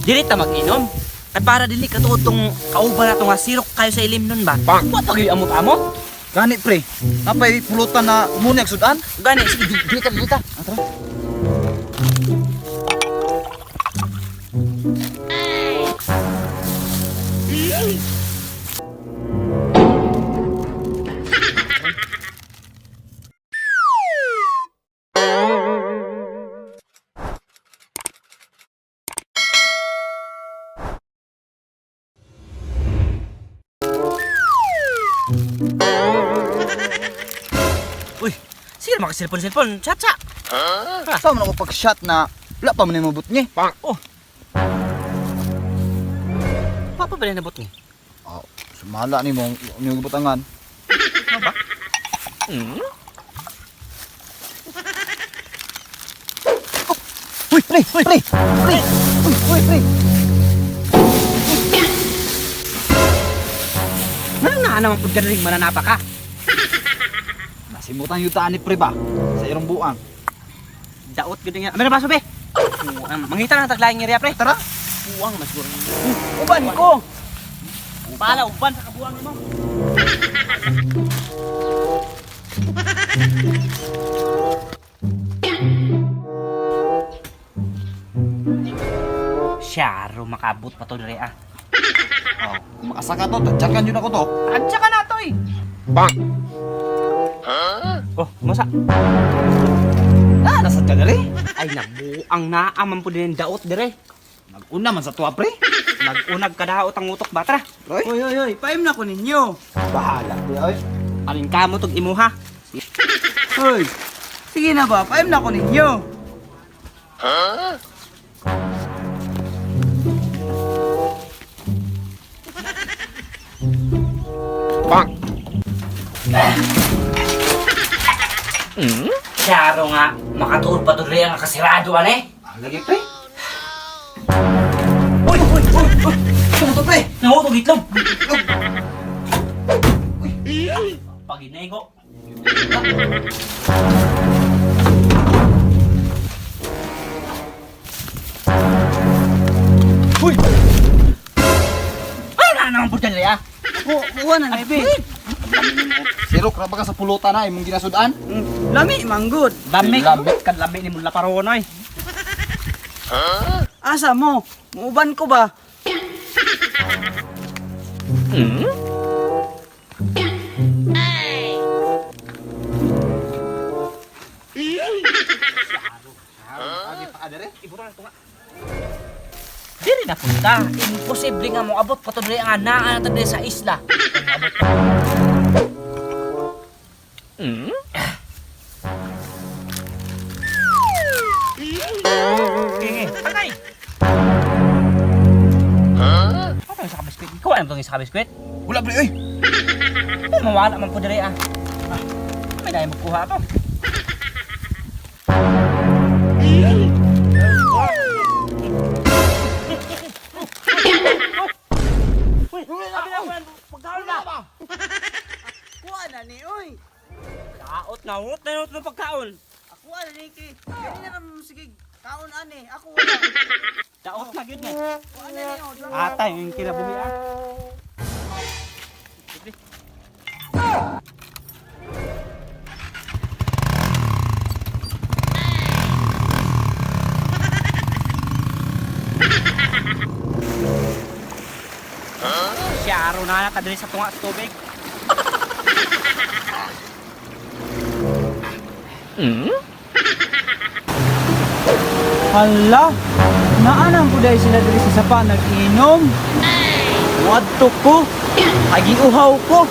Dili ta mag-inom. Ay para dili ka tuod tong kauban na to nga sirok kayo sa ilim nun ba? Wa pa gyud amot-amot. Gani pre, napay pulutan na muna ang sudan. Gani, sige, dili ta, dili ta. Ah, tara. Uy, sige na maka-cellphone-cellphone. Chat chat. Sa man ako pag-shot na wala pa man imabot ni. Oh. Papa ba nabot ni? Oh, sumala ni mo yung gibutangan. Ano ba? Hmm? Uy, pre, uy, pre, pre. Uy, uy, pre. Ano na naman pud ka rin mananapa ka? Nasimutan yung taan ni pre ba? Sa irong buang. Daot gud nga. Meron baso be. Buang. Mangita na taglaing area pre. Tara. Buang mas siguro. Uban ko. Pala uban sa kabuang nimo. Syaro makabot pa to dire ah. Oh, kung makasaka to, tadyakan yun ako to. Adya ka na to eh. Bang! Oh, masa? Ah, nasa ka dali. Ay nabuang naa man pud din daot dire. Nag-una man sa tuwa pre. Nag-unag ka daot ang utok ba tara. Roy, Oy, oy, oy, paim na ko ninyo. bahala pre oy. Alin ka mo tog imuha. Hoy. Sige na ba, paim na ko ninyo. Bang! Syaro nga makatuod pa to dire ang kasirado ane. Ah, lagi pre. Uy, uy, uy, uy. Ito to pre. Nangutog itlog. Paginego. Uy! Ay, na naman po dyan, ah. Kuha na ni be. Sirok ra ba ka sa pulutan na imong ginasudan? Lami manggod. Lami. Lami. Kan lami ni mula paronoy. Asa mo? Muuban ko ba? Agi pa ka dere. Ibutan na ito nga. Diri na punta. Imposible nga mo abot pa to diri ang naa na to diri sa isla. Abot pa. Kingi, tagay. Huh? Ano sa kabiskwit? Ikaw alam tong isa kabiskwit? Wala pre oy. Ay, mawala man po diri ah. Ah, may dahil magkuha to. Uy, sabi na ko, pagkaon na. Kuha na ni oy. Daot na, ut na ut ng pagkaon. Ako na ni kay. Kani na mo sige kaon ani. Ako wala. Daot na gyud ni. Kuha na ni oh. Atay, yung kinabuhi ah. Siyaro na ka diri sa tunga sa tubig. Hala. Naanam po dahil sila diri sa sapa nag-inom. Wadto ko. Agiuhaw ko.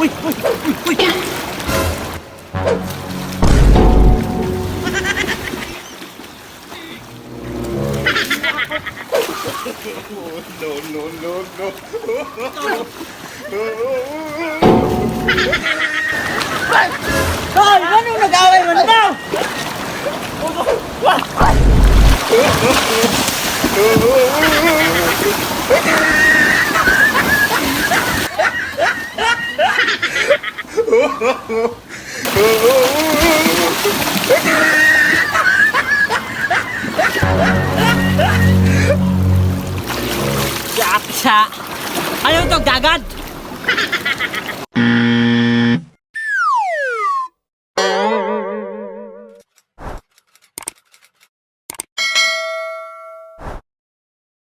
Uy, uy, uy, uy. No, no, no, no. Hoy, anong nag-away man daw? Siya, siya. Ano ito, dagat?